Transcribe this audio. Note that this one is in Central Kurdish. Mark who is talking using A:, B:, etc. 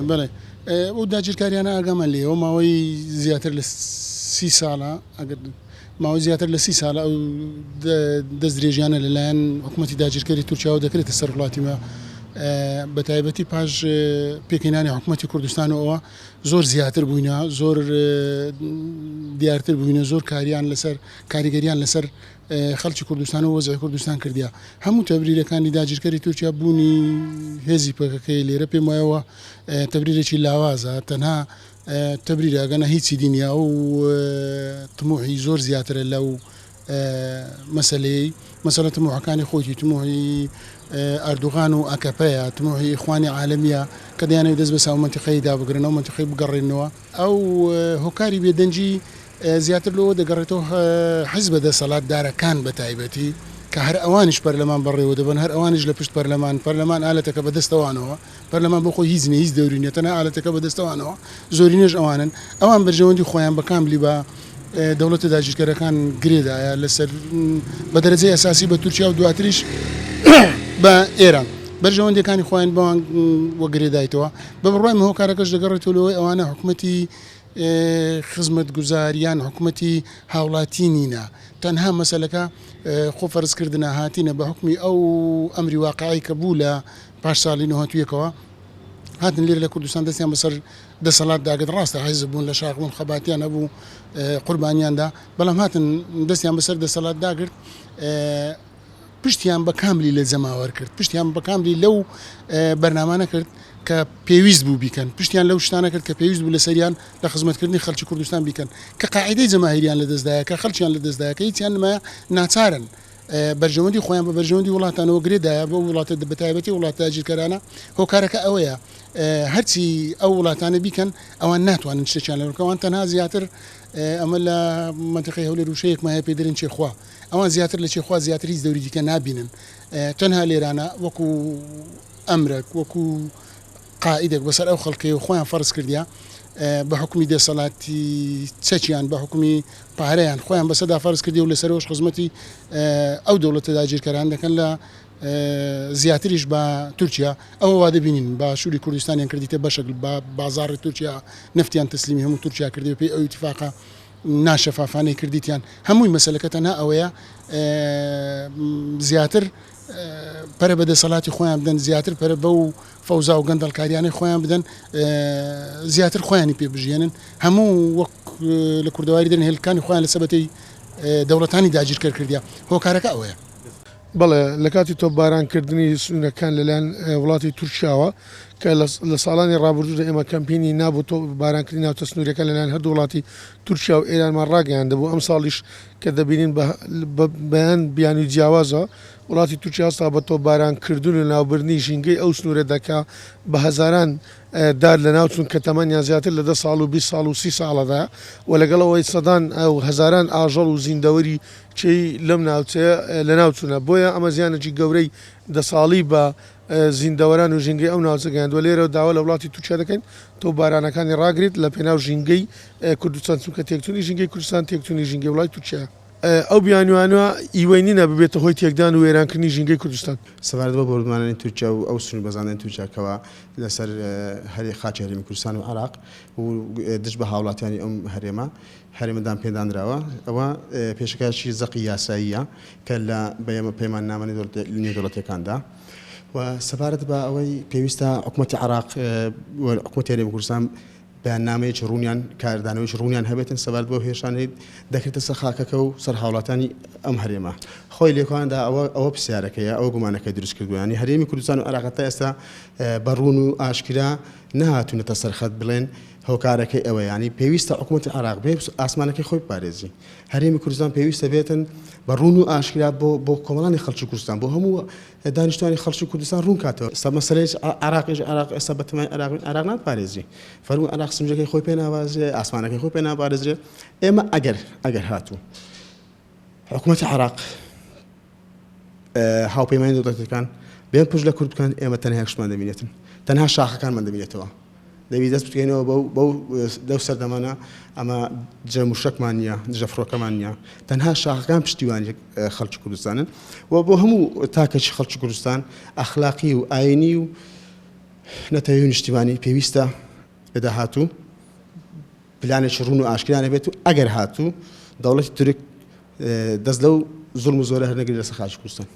A: بەڵێ ئەو داگیرکاریانە ئاگامان لێیەوە ماوەی زیاتر لە سی ساڵە ئەگەر ماوەی زیاتر لە سی ساڵە ئەو دەستدرێژیانە لەلایەن حکوومەتی داگیرکەری تورکیاوە دەکرێتە سەر وڵاتی مە بە تایبەتی پاش پێکهێنانی حکوومەتی کوردستان و ئەوە زۆر زیاتر بووینە زۆر دیارتر بووینە زۆر کاریان لەسەر کاریگەریان لەسەر خەڵکی کوردستان و وەزعی کوردستان کردیە. هەموو تەبریرەکانی داگیرکەری تورکیا بوونی هێزی پەکەکەیە لێرە پێم وایەوە تەبریرێکی لاوازە تەنها تەبریرە ئەگەنا هیچی دی نیە ئەو تموحی زۆر زیاترە لەو مەسەلەیەی مەسەلە تموحەکانی خۆیتی تموحی ئەردوغان و ئەکەپەیە تموحی ئیخوانی عالەمیە کە دەیانەوێت دەست بەسە ئەو مەنتیقەیەی دابگرن ئەو مەنتیقەی بگەڕێننەوە ئەو هۆکاری بێدەنگی زیاتر لەوە دەگەڕێتەوە حیزبە دەسەڵاتدارەکان بە تایبەتی کە هەر ئەوانیش پەرلەمان بەڕێوە دەبەن، هەر ئەوانیش لە پشت پەرلەمان، پەرلەمان ئالەتەکە بە دەست ئەوانەوە، پەرلەمان بۆ خۆی هیچ نیە، هیچ دەوری نیە، تەنها ئالەتەکە بە دەست ئەوانەوە، زۆرینەش ئەوانن، ئەوان بەرژەوەندی خۆیان بە کاملی بە دەوڵەتە داگیرکەرەکان گرێدایە لەسەر بە دەرەجەی ئەساسی بە تورکیا و دواتریش بە ئێران بەرژەوەندیەکانی خۆیان بەوان وە گرێدایتەوە، بە بڕوای من هۆکارەکەش دەگەڕێتەوە لەوەی ئەوانە حکومەتی خزمەتگوزار یان حکومەتی هاوڵاتی نینە تەنها مەسەلەکە خۆ فەرزکردنە هاتینە بە حوکمی ئەو ئەمری واقعی کە بوو لە پاش ساڵی نەوەتویەکەوە هاتن لێرە لە کوردستان دەستیان بەسەر دەسەڵات داگرت ڕاستە حیزب بوون لە شاخ بوون خەباتیان هەبوو قوربانیاندا بەڵام هاتن دەستیان بەسەر دەسەڵات داگرت پشتیان بە کاملی لە جەماوەر کرد، پشتیان بە کاملی لەو بەرنامانە کرد کە پێویست بوو بیکەن، پشتیان لەو شتانە کرد کە پێویست بوو لەسەریان لە خزمەتکردنی خەڵکی کوردستان بیکەن، کە قاعیدەی جەماهیریان لەدەستدایە، کە خەڵکیان لەدەستدایە، کە هیچیان نمایە، ناچارن بەرژەوەندی خۆیان بە بەرژەوەندی وڵاتانەوە گرێ دایە، بەو وڵاتە بەتایبەتی وڵاتە داگیرکەرانە، هۆکارەکە ئەوەیە هەرچی ئەو وڵاتانە بیکەن ئەوان ناتوانن شتێکیان لێ بکەن، ئەوان تەنها زیاتر ئەمە لە مەنتیقەی هەولێر وشەیەکمان هەیە پێی دەرێن چێخوا. ئەوان زیاتر لە چێخوا زیاتر هیچ دەوری دیکە نابینن تەنها لێرانە وەکو ئەمرەک وەکو قائیدێک بەسەر ئەو خەڵکەی و خۆیان فەرز کردیا بە حکومی دەسەڵاتی چەکیان بە حکومی پارەیان خۆیان بەسەدا فەرز کردی و لەسەرەوەش خزمەتی ئەو دەوڵەتە داگیرکەران دەکەن لە زیاتریش بە تورکیا ئەوە وا دەبینین باشووری کوردستانیان کردیتە بەشێک بە بازاڕی تورکیا نەفتیان تەسلیمی هەموو تورکیا کردی پێی ئەو ئیتفاقە ناشەفافانەی کردیتیان هەمووی مەسەلەکە تەنها ئەوەیە زیاتر پەرە بە دەسەڵاتی خۆیان بدەن زیاتر پەرە بەو فەوزا و گەندەڵکاریانەی خۆیان بدەن زیاتر خۆیانی پێ بژیێنن هەموو وەک لە کوردەواری دەن هێلکانی خۆیان لە سەبەتەی دەوڵەتانی داگیرکەر کردیا هۆکارەکە ئەوەیە.
B: بەڵێ لە کاتی تۆپبارانکردنی سنوورەکان لەلایەن وڵاتی تورکیاوە کە لە ساڵانی ڕابردوودا ئێمە کەمپینی نا بۆ تۆپبارانکردنی ناوچە سنووریەکان لەلایەن هەردوو وڵاتی تورکیا و ئێرانمان ڕاگەیاندبوو، ئەمساڵیش کە دەبینین بە بەیان بیانووی جیاوازە وڵاتی تورکیا هەستا بە تۆپبارانکردن و لەناوبردنی ژینگەی ئەو سنوورە دەکا بە هەزاران دار لەناوچوون کە تەمەنیان زیاتر لە دە ساڵ و 20 ساڵ و 30 ساڵەدایە و لەگەڵ ئەوەی سەدان و هەزاران ئاژەڵ و زیندەوەری کێی لەم ناوچەیە لەناوچوونە بۆیە ئەمە زیانێکی گەورەی دە ساڵی بە زیندەوەران و ژینگەی ئەو ناوچە گەیاندووە، لێرەوە داوا لە وڵاتی تورکیا دەکەین تۆپبارانەکانی ڕاگرێت لە پێناو ژینگەی کوردستان، چونکە تێکچوونی ژینگەی کوردستان تێکچوونی ژینگەی وڵاتی تورکیایە. ئەو بیانووانە ئیوەی نینە ببێتە هۆی تێکدان و وێرانکردنی ژینگەی کوردستان.
C: سەبارەت بە بۆردومانانی تورکیا و ئەو سنوور بەزاندنەی تورکیا کەوا لەسەر هەرێ خاکی هەرێمی کوردستان و عێراق و دژ بە هاوڵاتیانی ئەم هەرێمە هەرێمە دانپێدانراوە، ئەوە پێشەکایەکی زەقی یاساییە کە لە پەیماننامە نێودەوڵەتییەکاندا و سەبارەت بە ئەوەی پێویستە حکومەتی عێراق و حکومەتی هەرێمی کوردستان بەیاننامەیەکی ڕوونیان کاردانەوەیەکی ڕوونیان هەبێتن سەبارەت بەو هێرشانەی دەکرێتە سەر خاکەکە و سەر هاوڵاتانی ئەم هەرێمە. خۆی لێکۆڵاندا ئەوە ئەوە پرسیارەکەیە ئەوە گومانەکەی دروست کردووە یانی هەرێمی کوردستان و عێراق تا ئێستا بە ڕوون و ئاشکرا نەهاتوونەتە سەر خەت بڵێن هۆکارەکەی ئەوەیە یانی پێویستە حکومەتی عێراق بێ ئاسمانەکەی خۆی بپارێزی هەرێمی کوردستان پێویستە بێتن بە ڕوون و ئاشکرا بۆ بۆ کۆمەڵانی خەڵکی کوردستان بۆ هەموو دانیشتوانی خەڵکی کوردستان ڕوون کاتەوە ئێستا مەسەلەی عێراقیش عێراق ئێستا بەتەمای عێراق بین عێراق ناتپارێزی فەرموو عێراق سنجەکەی خۆی پێ ناوازێ ئاسمانەکەی خۆی پێ ناپارێزرێ ئێمە ئەگەر ئەگەر هاتوو حکومەتی عێراق هاوپەیمانی دەوڵەتەکان بێن پشت لە کورد بکەن ئێمە تەنها یەک شتمان دەمینێتن تەنها شاخەکانمان دەمینێتەوە دەبی دەست بکەینەوە بەو بەو لەو سەردەمانە ئەمە دژە موشەکمان نییە دژە فڕۆکەمان نییە تەنها شاخەکان پشتیوانی خەڵکی کوردستانن و بۆ هەموو تاکەکی خەڵکی کوردستان ئەخلاقی و ئاینی و نەتەوەیی و نیشتیمانی پێویستە لە داهاتوو پلانێکی ڕوون و ئاشکرایان هەبێت و ئەگەر هاتوو دەوڵەتی تورک دەست لەو زوڵم و زۆرە هەرنەگرێت لەسەر خاکی کوردستان.